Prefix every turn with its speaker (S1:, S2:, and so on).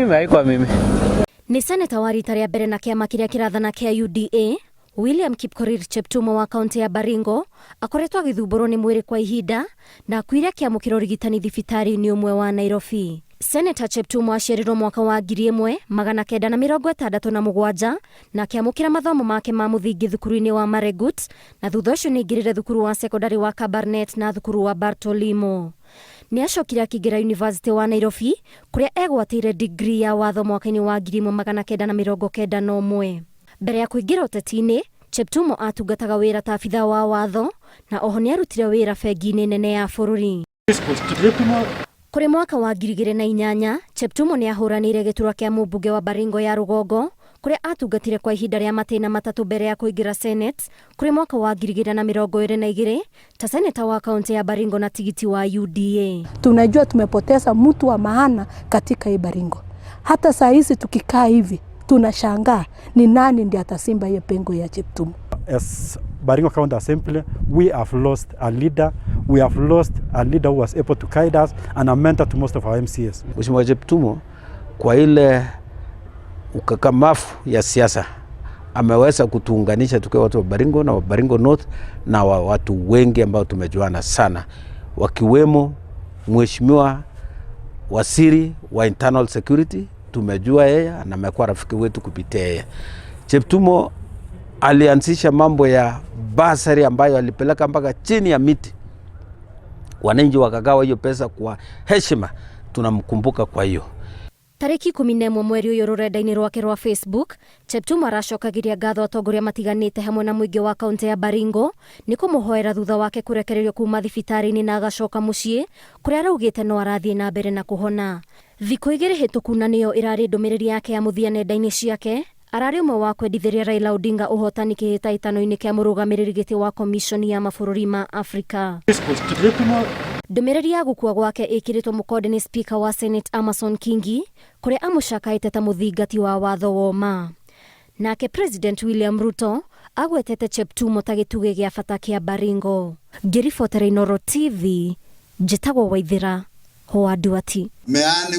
S1: Mimi, haikuwa mimi.
S2: Nĩ seneta wa rita rĩa mbere na kĩama kĩrĩa kĩrathana kĩa UDA William Kipkorir Cheptumo wa kaunti ya Baringo akoretwo agĩthumbũrwo nĩ mwĩrĩ kwa ihinda na akuire akĩamũkĩra ũrigitani thibitarĩ-inĩ ũmwe wa Nairobi. Seneta Cheptumo aciarirwo mwaka wa 1967 na akĩamũkĩra mathomo make ma mũthingi thukuru-inĩ wa Maregut na thutha ũcio nĩ aingĩrire thukuru wa sekondari wa Kabarnet na thukuru wa Bartolimo. Nĩ acokire akĩingĩra Yunivasĩtĩ wa Nairobi kũrĩa egwatĩire degree ya watho mwaka-inĩ wa 1991. Mbere ya kũingĩra ũteti-inĩ, Cheptumo atungataga wĩra ta abithaa wa watho na oho nĩ arutire wĩra bengi-inĩ nene ya bũrũri. Kũrĩ mwaka wa 2008, Cheptumo nĩ ahũranĩire gĩturwa kĩa mũmbunge wa Baringo ya rũgongo kũrĩa atungatire kwa ihinda rĩa matĩna matatũ mbere ya kũingĩra Senate kũrĩ mwaka wa 2022 ta seneta wa kaunti ya Baringo na tigiti wa UDA.
S3: Tunajua tumepoteza mtu wa maana katika hii Baringo. Hata saa hizi tukikaa hivi tunashangaa ni nani ndiye ataziba hiyo pengo ya Cheptumo.
S4: As Baringo County Assembly, we have lost a leader. We have lost a leader who was able to guide us and a mentor to most of our MCAs.
S5: Mheshimiwa Cheptumo kwa ile ukakamavu ya siasa ameweza kutuunganisha tukiwa watu wa Baringo na wa Baringo North na wa watu wengi ambao tumejuana sana, wakiwemo Mheshimiwa Waziri wa Internal Security, tumejua yeye na amekuwa rafiki wetu kupitia yeye. Cheptumo alianzisha mambo ya bursary ambayo alipeleka mpaka chini ya miti, wananchi wakagawa hiyo pesa kwa heshima. Tunamkumbuka kwa hiyo.
S2: Tarĩki 11 mweri ũyũ rũrenda-inĩ rwake rwa Facebook, Cheptumo aracokagĩria ngatho atongoria matiganĩte hamwe na mũingĩ wa kaunti ya Baringo nĩ kũmũhoera thutha wake kũrekererio kuma thibitarĩ-inĩ na agacoka mũciĩ kũrĩa araugĩte no arathiĩ na mbere na kũhona. Thikũ 2 hĩtũku na nĩyo ĩrarĩ ndũmĩrĩri yake ya mũthia nenda-inĩ ciake, ararĩ ũmwe wa kwendithĩria Raila Odinga ũhotani kĩhĩtahĩtano-inĩ kĩa mũrũgamĩrĩri gĩtĩ wa Commission ya mabũrũri ma Afrika. Ndũmĩrĩri ya gũkua gwake ĩkĩrĩtwo mũkonde nĩ Speaker wa Senate Amason Kingi kũrĩa amũcakaĩte ta mũthingati wa watho woma. Nake President William Ruto agwetete Cheptumo ta gĩtugĩ gĩa bata kĩa Baringo. Ngĩribotera Inooro TV, njĩtagwo Waithĩra Hwa Nduati.
S6: Meani